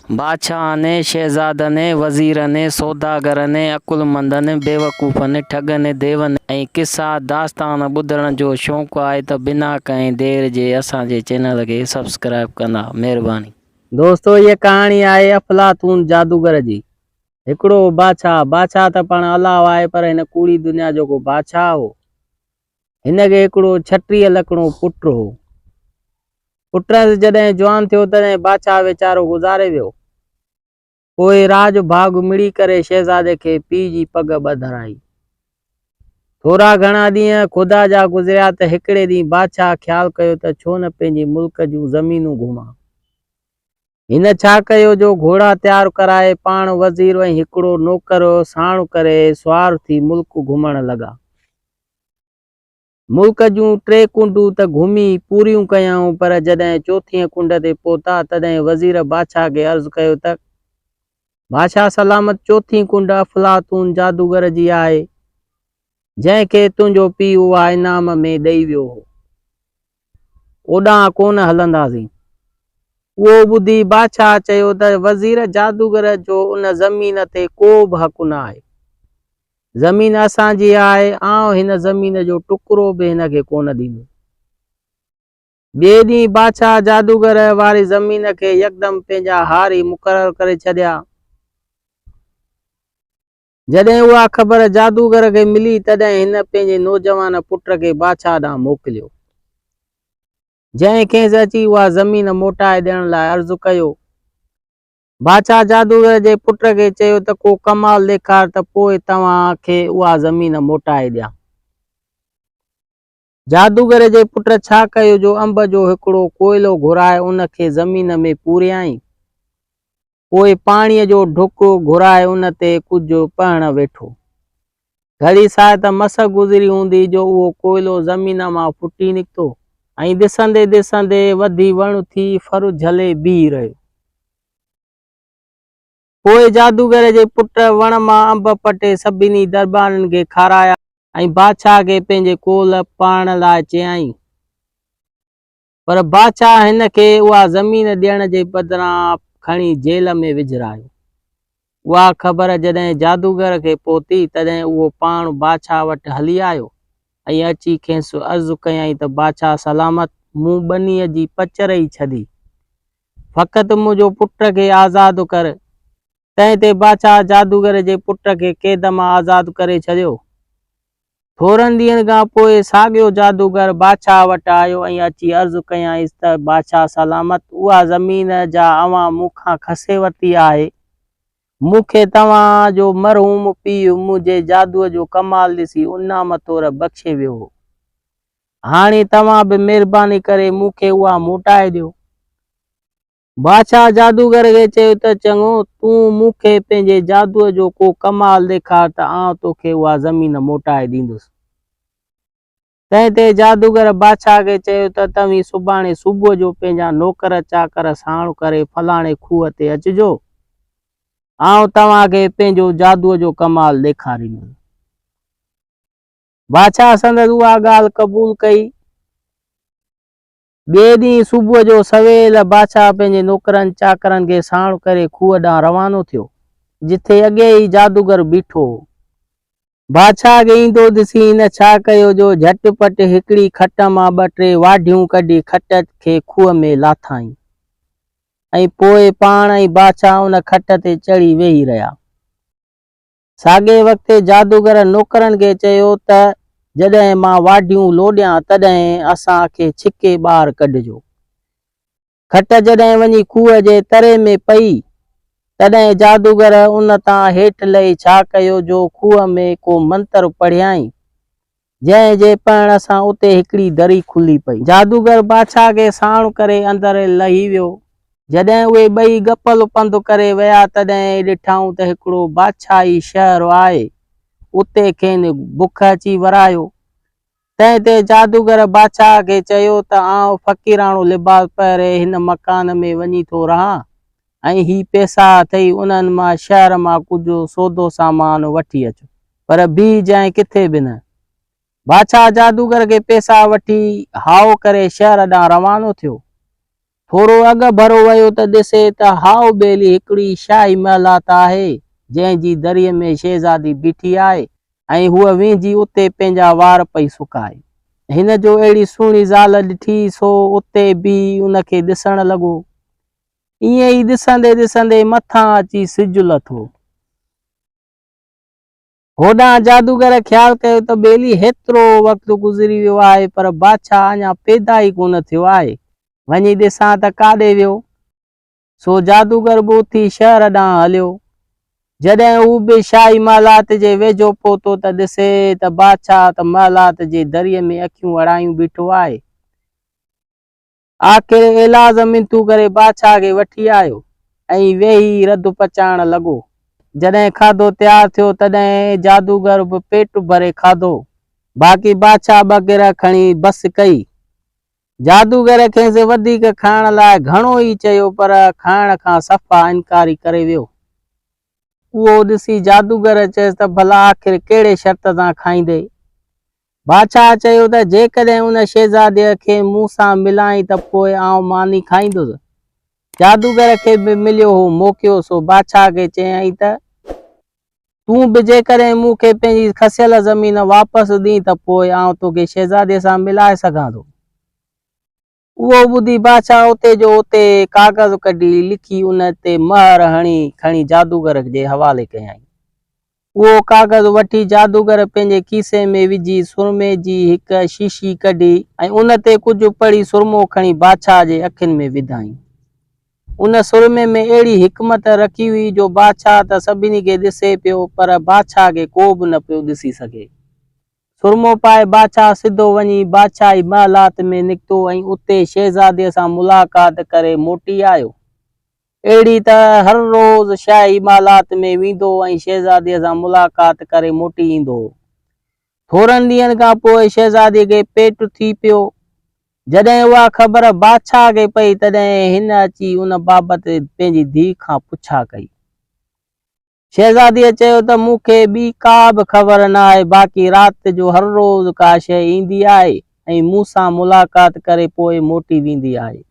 بادشاهن، شهزادن، وزيرن، سوداگرن، عقلمندن، بيوقوفن، ٺڳن، ديون ۽ قصا داستان ٻڌڻ جو شوق آهي ته بنا ڪنهن دير جي اسان جي چينل کي سبسڪرائب ڪندا. مهرباني. دوستو هيء ڪهاڻي آهي افلاطون جادوگر جي. هڪڙو هو بادشاهه. بادشاهه ته پاڻ الله آهي پر هن ڪوڙي دنيا جو ڪو بادشاهه هو. هن کي هڪڙو 36 لکڻو پٽ هو. پٽهنس جڏهن جوان ٿيو تڏهن بادشاهه ويچارو گذاري ويو. پوء راڄ ڀاڳ مڙي ڪري شهزادي کي پيء جي پڳ ٻڌرائي. ٿورا گهڻا ڏينهن خدا جا گذريا ته هڪڙي ڏينهن بادشاهه خيال ڪيو ته ڇو نه پنهنجي ملڪ جون زمينون گهمان. هن ڇا ڪيو جو گهوڙا تيار ڪرائي پاڻ وزير ۽ هڪڙو نوڪر ساڻ ڪري سوار ٿي ملڪ گهمڻ لڳا. ملڪ جون ٽي ڪنڊون ته گهمي پوريون ڪيائون، پر جڏهن چوٿينء ڪنڊ تي پهتا، تڏهن وزير بادشاهه کي عرض ڪيو ته، بادشاهه سلامت، چوٿين ڪنڊ افلاطون جادوگر جي آهي، جنهن کي تنهنجو پيء اها انعام ۾ ڏئي ويو هو. اوڏانهن ڪونه هلنداسين. اهو ٻڌي بادشاهه چيو ته، وزير، جادوگر جو ان زمين تي ڪو به حق نه آهي. زمين اسان جي آهي، آئون هن زمين جو ٽڪرو به هن کي ڪونه ڏيندس. ٻئي ڏينهن بادشاهه جادوگر واري زمين کي يڪدم پنهنجا هاري مقرر ڪري ڇڏيا. جڏهن اها خبر جادوگر کي ملي، تڏهن هن پنهنجي نوجوان پٽ کي بادشاهه ڏانهن موڪليو، جنهن کيس اچي اها زمين موٽائي ڏيڻ لاء عرض ڪيو. بادشاهه جادوگر جي پٽ کي چيو ته ڪو ڪمال ڏيکار ته پوء توهان کي اها زمين موٽائي ڏيان. جادوگر جي پٽ ڇا ڪيو جو انب جو هڪڙو ڪوئلو گهرائي ان کي زمين ۾ پوريائين. پوء پاڻيء جو ڍڪ گهرائي ان تي ڪجهه پهڻ ويٺو. گهڙي ساعت مس گذري هوندي جو اهو ڪوئلو زمين مان ڦٽي نڪتو ۽ ڏسندي ڏسندي وڌي وڻ ٿي ڦر جهلي بيهي رهيو. پوء جادوگر جي پٽ وڻ مان انب پٽي سڀني درٻارين کي کارايا ۽ بادشاهه کي پنهنجي قول پاڙڻ لاء چيائين. پر بادشاهه هن کي اها زمين ڏيڻ جي بدران کڻي جيل ۾ وجهرايو. اها خبر جڏهن جادوگر کي پهتي، تڏهن اهو پاڻ بادشاهه وٽ هلي آيو ۽ اچي کيس عرض ڪيائين ته بادشاهه سلامت، مون ٻنيء جي پچر ئي ڇڏي. فقط منهنجو پٽ کي آزاد ڪر. تنهن تي بادشاهه جادوگر جي پٽ کي قيد مان آزاد ڪري ڇڏيو. ٿورن ڏينهن کان پوء ساڳيو جادوگر بادشاهه وٽ آيو ۽ اچي عرض ڪيائينس ته بادشاهه سلامت، اها زمين جا اوهان مون کان کسي ورتي آهي، مون کي توهان جو مرحوم پيء منهنجي جادوء جو ڪمال ڏسي انعام طور بخشي ويو هو. هاڻي توهان به مهرباني ڪري مون کي اها موٽائي ڏيو. بادشاهه جادوگر کي چيو ته چڱو، تون مون کي پنهنجي جادوء جو ڪو ڪمال ڏيکار ته آئون توکي اها زمين موٽائي ڏيندس. تنهن تي جادوگر بادشاهه کي چيو ته توهين سڀاڻي صبح جو پنهنجا نوڪر چاڪر ساڻ ڪري فلاڻي کوهه تي اچجو، آئون توهان کي پنهنجو جادوء جو ڪمال ڏيکاريندس. بادشاهه سندس اها ڳالهه قبول ڪئي. ٻئي ڏينهن صبح جو سويل بادشاهه پنهنجي نوڪرن چاڪرن کي ساڻ ڪري کوهه ڏانهن روانو ٿيو، جتي اڳي ئي جادوگر بيٺو هو. بادشاهه کي ايندو ڏسي هن ڇا ڪيو جو جهٽ پٽ هڪڙي کٽ مان ٻه ٽي واڍيون ڪڍي کٽ کي کوهه ۾ لاٿائين ۽ پوء پاڻ ۽ بادشاهه ان کٽ تي چڙهي ويهي رهيا. ساڳئي وقت جادوگر نوڪرن کي چيو ته جڏهن مان واڍيون لوڏيان تڏهن اسان کي ڇڪي ٻاهر ڪڍجو. کٽ جڏهن وڃي کوهه جي تري ۾ پئي، تڏهن جادوگر ان تان هيٺ لهي ڇا ڪيو جو کوهه ۾ ڪو منتر پڙهيائين، جنهن جي پڙهڻ سان اتي هڪڙي دري کلي پئي. جادوگر بادشاهه کي ساڻ ڪري اندر لهي ويو. جڏهن اهي ٻئي ڳپل پنڌ ڪري ويا، تڏهن ڏٺائون ته هڪڙو بادشاهي شهر آهي. اتي کين بک اچي ورايو. تنهن تي جادوگر بادشاهه کي چيو ته آئون فقيراڻو لباس پهري هن مڪان ۾ وڃي ٿو رهان ۽ هي پئسا اٿئي انهن مان شهر مان ڪجهه سودو سامان وٺي اچ، پر بيهجانء ڪٿي به نه. بادشاهه جادوگر کي پئسا وٺي هائو ڪري شهر ڏانهن روانو ٿيو. ٿورو اڳڀرو ويو ته ڏسي ته هائو ٻيلي هڪڙي شاهي محلات آهي، جنهن جي دريء ۾ شهزادي بيٺي آهي ۽ هوء وينجهي اتي پنهنجا وار پئي سڪائي. هن جو اهڙي سهڻي زال ڏٺي، سو اتي بيهي ان کي ڏسڻ لڳو. ائين ئي ڏسندي ڏسندي مٿان اچي سج لٿو. هوڏانهن جادوگر خيال ڪيو ته ٻيلي هيترو وقت گذري ويو آهي پر بادشاهه اڃا پيدا ئي ڪونه ٿيو آهي، وڃي ڏسان ته ڪاڏي ويو. سو جادوگر به اٿي شهر ڏانهن هليو. جڏهن هو به شاهي محلات جي ويجهو پهتو ته ڏسي ته بادشاهه ته محلات جي دريء ۾ اکيون اڙايون بيٺو آهي. آخر ايلاز منٿون ڪري بادشاهه کي وٺي آيو ۽ ويهي رڌ پچائڻ لڳو. جڏهن کاڌو تيار ٿيو تڏهن جادوگر به پيٽ ڀري کاڌو، باقي بادشاهه ٻه گرهه کڻي بس ڪئي. جادوگر کيس وڌيڪ کائڻ لاء گهڻو ئي چيو پر کائڻ کان صفا انڪاري ڪري ويو. اهو ڏسي جادوگر چيس ته ڀلا آخر ڪهڙي شرط سان کائيندين؟ بادشاهه چيو ته جيڪڏهن ان شهزاديء کي مون سان ملائين ته پوء آئون ماني کائيندس. جادوگر کي به مليو هو موقعو سو بادشاهه کي چيائين ته تون به جيڪڏهن مون کي پنهنجي کسيل زمين واپس ڏين ته پوء آئون توکي شهزاديء سان ملائي سگهان ٿو. اهو ٻڌي بادشاهه اتي جو اتي ڪاغذ ڪڍي لکي ان تي مهر هڻي کڻي جادوگر جي حوالي ڪيائين. اهو ڪاغذ وٺي جادوگر پنهنجي کيسي ۾ وجهي سرمي جي هڪ شيشي ڪڍي ۽ ان تي ڪجهه پڙهي سرمو کڻي بادشاهه جي اکين ۾ وڌائين. ان سرمي ۾ اهڙي حڪمت رکي هئي جو بادشاهه ته سڀني کي ڏسي پيو پر بادشاهه کي ڪو به نه پيو ڏسي سگهي. سرمو پائي بادشاهه سڌو وڃي بادشاهي محلات ۾ نڪتو ۽ اتي شهزاديء سان ملاقات ڪري موٽي آيو. اهڙي طرح هر روز شاهي محلات ۾ ويندو هو ۽ شهزاديء سان ملاقات ڪري موٽي ايندو هو. ٿورن ڏينهن کان پوء شهزاديء کي پيٽ ٿي پيو. جڏهن اها خبر بادشاهه کي پئي، تڏهن هن اچي ان بابت پنهنجي ڌيء کان پڇا ڪئي. شهزاديء چيو ته مون کي ٻي ڪا به خبر نه آهي، باقي رات جو هر روز ڪا شيء ايندي آهي ۽ مون سان ملاقات ڪري پوء موٽي ويندي آهي.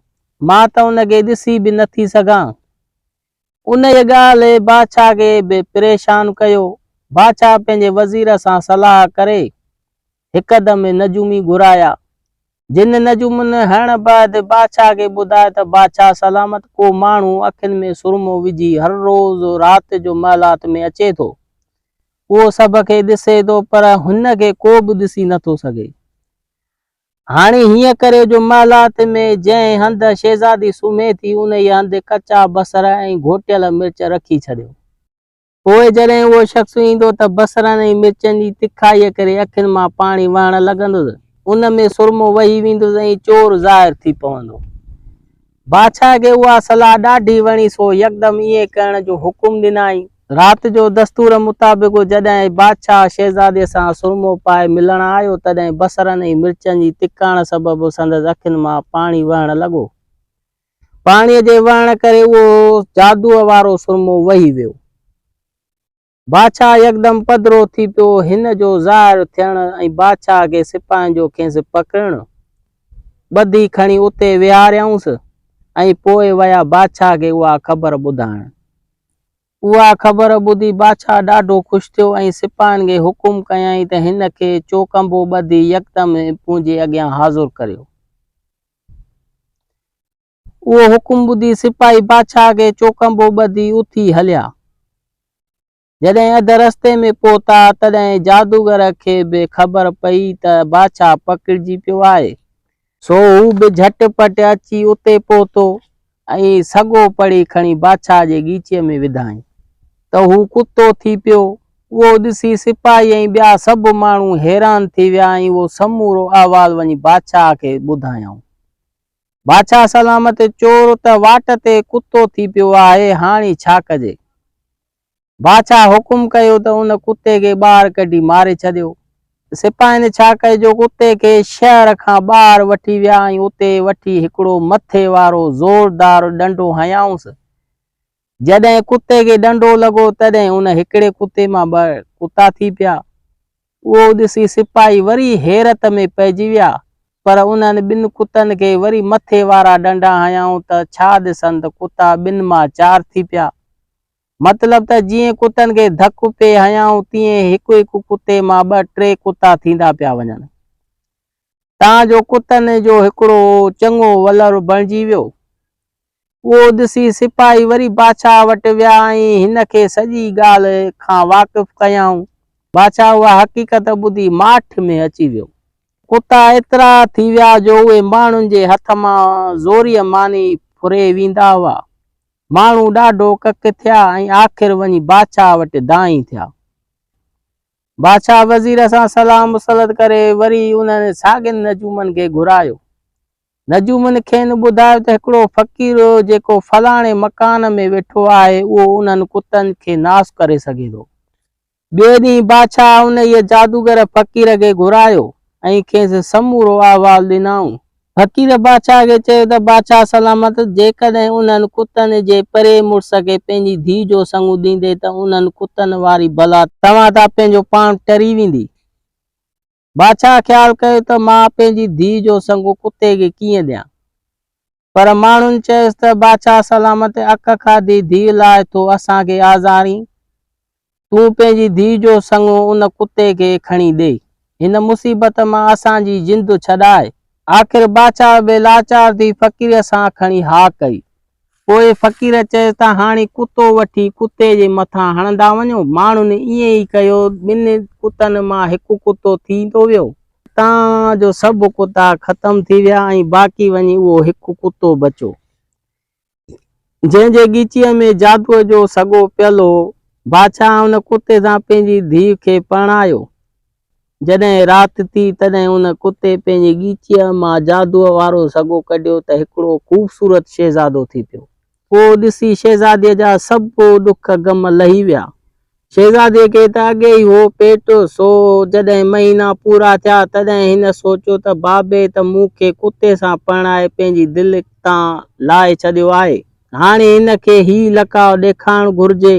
مان ته ان کي ڏسي به نه ٿي سگهان. انهيء ڳالهه بادشاهه کي به پريشان ڪيو. بادشاهه پنهنجي وزير سان صلاح ڪري هڪدم نجومي گهرايا. جن نجومن هڻڻ بعد بادشاهه کي ٻڌايو ته بادشاهه سلامت ڪو ماڻهو اکين ۾ سرمو وجهي هر روز رات جو محلات ۾ اچي ٿو. اهو سڀ کي ڏسي ٿو پر هن کي ڪو به ڏسي نٿو سگهي. هاڻي هيئن ڪريو جو محلات ۾ جنهن هنڌ شهزادي سمهي ٿي انهيء هنڌ ڪچا بصر ۽ گهوٽيل مرچ رکي ڇڏيو. پوء جڏهن اهو شخص ايندو ته بصرن ۽ مرچن جي تکائيء ڪري اکين مان پاڻي وهڻ لڳندس، ان ۾ سرمو وهي ويندس ۽ چور ظاهر ٿي پوندو. بادشاهه کي اها صلاح ڏاڍي وڻي سو يڪدم ائين ڪرڻ جو حڪم ڏنائين. رات جو دستور مطابق جڏهن بادشاهه شهزادي سان سرمو پائي ملڻ آيو، تڏهن بصرن ۽ مرچن جي تکاڻ سبب سندس اکين مان پاڻي وهڻ لڳو. پاڻيء جي وهڻ ڪري اهو جادوء وارو سرمو وهي ويو. بادشاهه يڪدم پڌرو ٿي پيو. هن جو ظاهر ٿيڻ ۽ بادشاهه کي سپاهين جو کيس پڪڙڻ، ٻڌي کڻي اتي ويهاريائونس ۽ پوء ويا بادشاهه کي اها خبر ٻڌائڻ. اها خبر ٻڌي بادشاهه ڏاڍو خوش ٿيو ۽ سپاهين کي حڪم ڪيائين ته هن کي چوکنڀو ٻڌي يڪدم منهنجي اڳيان حاضر ڪريو. اهو حڪم ٻڌي سپاهي بادشاهه کي چوکنڀو ٻڌي اٿي هليا. جڏهن اڌ رستي ۾ پهتا، تڏهن جادوگر کي به خبر پئي ته بادشاهه پڪڙجي پيو آهي، سو هو به جهٽ پٽ اچي اتي پهتو ۽ سڳو پڙي کڻي بادشاهه جي ڳيچيء ۾ وڌائين ته هو ڪتو ٿي پيو. اهو ڏسي سپاهي ۽ ٻيا سڀ ماڻهو حيران ٿي ويا ۽ اهو سمورو احوال وڃي بادشاهه کي ٻڌايائون. بادشاهه سلامت چور ته واٽ تي ڪتو ٿي پيو آهي، هاڻي ڇا ڪجي؟ بادشاهه حڪم ڪيو ته ان ڪتي کي ٻاهر ڪڍي ماري ڇڏيو. سپاهين ڇا ڪيو جو ڪتي کي شهر کان ٻاهر وٺي ويا ۽ اتي وٺي هڪڙو مٿي وارو زوردار ڏنڊو هنيائونس. جڏهن ڪتي کي ڏنڊو لڳو تڏهن ان هڪڙي ڪتي مان ٻه ڪتا ٿي پيا. اهو ڏسي سپاهي وري حيرت ۾ پئجي ويا. پر انهن ٻن ڪتن کي وري مٿي وارا ڏنڊا هنيائون ته ڇا ڏسن ته ڪتا ٻن مان چار ٿي پيا. مطلب ته جيئن ڪتن کي ڌڪ پئي هنيائون تيئن هڪ هڪ ڪتي مان ٻه ٽي ڪتا ٿيندا پيا وڃن. تان جو ڪتن جو هڪڙو چڱو ولر بڻجي ويو. اهو ڏسي سپاهي وري بادشاهه وٽ ويا ۽ هن کي سڄي ڳالهه کان واقف ڪيائون. بادشاهه اها حقيقت ٻڌي ماٺ ۾ اچي ويو. ڪتا ايترا ٿي ويا جو اهي ماڻهن جي هٿ مان زوريء ماني ڦري ويندا هئا. ماڻهو ڏاڍو ڪڪ ٿيا ۽ آخر وڃي بادشاهه وٽ دانهين ٿيا. بادشاهه وزير سان صلاح مصلحت ڪري وري انهن ساڳين نجومن کي گهرايو. نجومن کين ٻڌايو ته هڪڙو فقير جيڪو فلاڻي مڪان ۾ ويٺو آهي، اهو انهن ڪتن کي ناس ڪري سگهي ٿو. ٻئي ڏينهن بادشاهه انهيء جادوگر فقير کي گهرايو ۽ کيس سمورو احوال ڏنائون. فقير بادشاهه کي چيو ته بادشاهه سلامت، جيڪڏهن انهن ڪتن جي پري مڙس کي پنهنجي ڌيء جو سڱ ڏيندي ته انهن ڪتن واري بلا توهان تان پنهنجو پاڻ ٽري ويندي. بادشاهه خيال ڪيو ته مان پنهنجي ڌيء جو سڱ ڪتي کي ڪيئن ڏيان؟ پر ماڻهن چيس ته بادشاهه سلامت اک کاڌي ڌيء لاء ٿو اسان کي آزارين؟ تون پنهنجي ڌيء جو سڱ ان ڪتي کي کڻي ڏي. هن مصيبت مان اسان جي جند ڇڏاء. آخر بادشاهه به لاچار ٿي فقير سان کڻي ها ڪئي. پوء فقير چيس ته هاڻي ڪتو وٺي ڪتي جي مٿان هڻندا وڃو. ماڻهن ائين ئي ڪيو. ٻن ڪتن مان هڪ ڪتو ٿيندو ويو. تان جو سڀ ڪتا ختم ٿي ويا ۽ باقي وڃي اهو هڪ ڪتو بچيو، جنهن جي ڳچيء ۾ جادوء جو سڳو پيل هو. بادشاهه ان ڪتي سان پنهنجي ڌيء کي پرڻايو. جڏهن رات ٿي، تڏهن ان ڪتي پنهنجي ڳچيء مان جادوء وارو سڳو ڪڍيو ته هڪڙو خوبصورت شهزادو ٿي پيو. اهو ڏسي شهزاديء جا سڀ ڏک غم لهي ويا. شهزاديء کي ته اڳي ئي هو پيٽ، سو جڏهن مهينا پورا ٿيا، تڏهن هن سوچيو ته بابي ته مون کي ڪتي سان پرڻائي پنهنجي دل تان لاهي ڇڏيو آهي. هاڻي هن کي هي لقاء ڏيکارڻ گهرجي.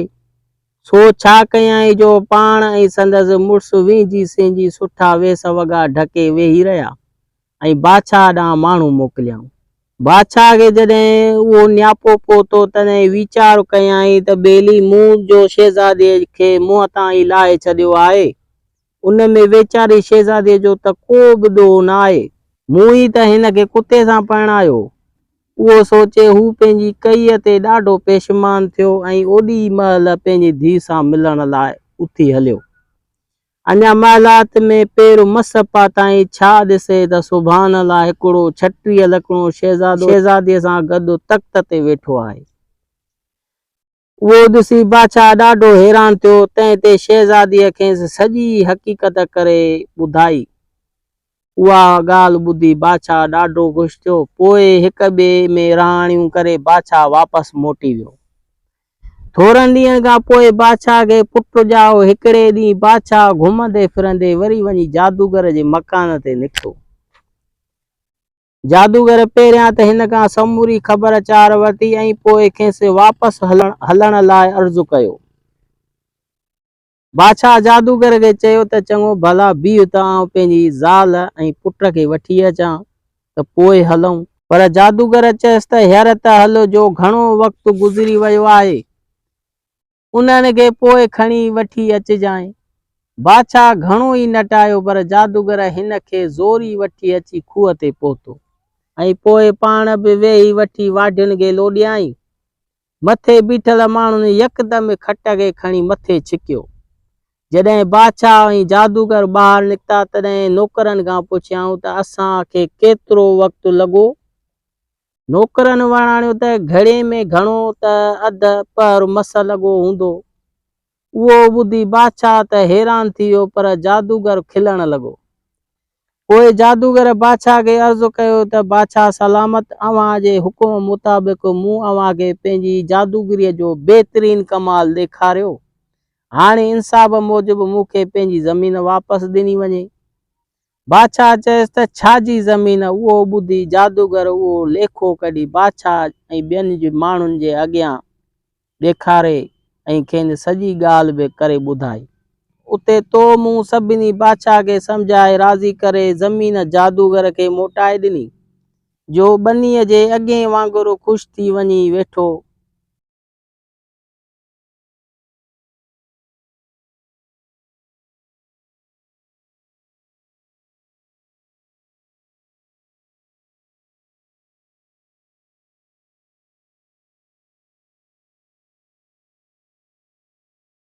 سو ڇا ڪيائين جو پاڻ ۽ سندس مڙس وينجهي سينجهي سٺا ويس وڳا ڍڪي ويهي رهيا ۽ بادشاهه ڏانهن ماڻهو موڪليائون. بادشاهه کي جڏهن اهو نياپو پهتو، تڏهن ويچار ڪيائين ته ٻيلي مون جو شهزاديء کي منهن تان ئي لاهي ڇڏيو آهي، ان ۾ ويچاري شهزاديء جو ته ڪو به ڏوهه نه آهي. مون ئي ته هن کي ڪتي سان پرڻايو. اهو سوچي هو پنهنجي ڪئيء تي ڏاڍو پيشمان ٿيو ۽ اوڏي ئي مهل پنهنجي ڌيء سان ملڻ لاء اٿي هليو. اڃا محلات ۾ پير مس پاتائين، ڇا ڏسي ته سبحان الله هڪڙو 36 لکڻو شهزادو شهزاديء سان گڏ تخت تي ويٺو آهي. اهو ڏسي بادشاهه ڏاڍو حيران ٿيو، تنهن تي شهزاديء کيس سڄي حقيقت ڪري ٻڌائي. اها ڳالهه ٻڌي بادشاهه ڏاڍو خوش ٿيو. پوء هڪ ٻئي ۾ رهاڻيون ڪري بادشاهه واپس موٽي ويو. ٿورن ڏينهن کان پوء بادشاهه کي پٽ ڄائو. هڪڙي ڏينهن بادشاهه گهمندي ڦرندي وري وڃي جادوگر جي مڪان تي نڪتو. جادوگر پهريان ته هن کان سموري خبر چار ورتي ۽ پوء کيس واپس هلڻ لاء عرض ڪيو. بادشاهه جادوگر کي چيو ته چڱو ڀلا بيهه ته آئون پنهنجي زال ۽ پٽ کي وٺي اچان ته پوء هلون. پر جادوگر چيس ته هينئر ته هل جو گهڻو وقت گذري ويو آهي. انهن کي پوء کڻي وٺي اچجانء. بادشاهه گهڻو ئي نٽايو پر جادوگر هن کي زوري وٺي اچي کوهه تي پهتو ۽ پوء پاڻ به ويهي وٺي واڍين کي لوڏيائين. مٿي بيٺل ماڻهن يڪدم کٽ کي کڻي مٿي ڇڪيو. جڏهن بادشاهه ۽ جادوگر ٻاهر نڪتا تڏهن نوڪرن کان پڇيائون ته اسان کي ڪيترو وقت لڳو؟ نوڪرن وراڻيو ته گهڙي ۾ گهڻو ته اڌ پهر مس لڳو هوندو. اهو ٻڌي بادشاهه ته حيران ٿي ويو پر جادوگر کلڻ لڳو. پوء جادوگر بادشاهه کي عرض ڪيو ته بادشاهه سلامت اوهان جي حڪم مطابق مون اوهان کي پنهنجي جادوگريء جو بهترين ڪمال ڏيکاريو. هاڻي انصاف موجب مون کي پنهنجي زمين واپس ڏني وڃي. بادشاهه چيس ته ڇا جي زمين؟ اهو ٻڌي جادوگر اهو ليکو ڪڍي بادشاهه ۽ ٻين ماڻهن جي اڳيان ڏيکاري ۽ کين سڄي ڳالهه به ڪري ٻڌائي. اتي تو مون سڀني بادشاهه کي سمجهائي راضي ڪري زمين جادوگر کي موٽائي ڏني، جو ٻنيء جي اڳئين وانگر خوش ٿي وڃي ويٺو.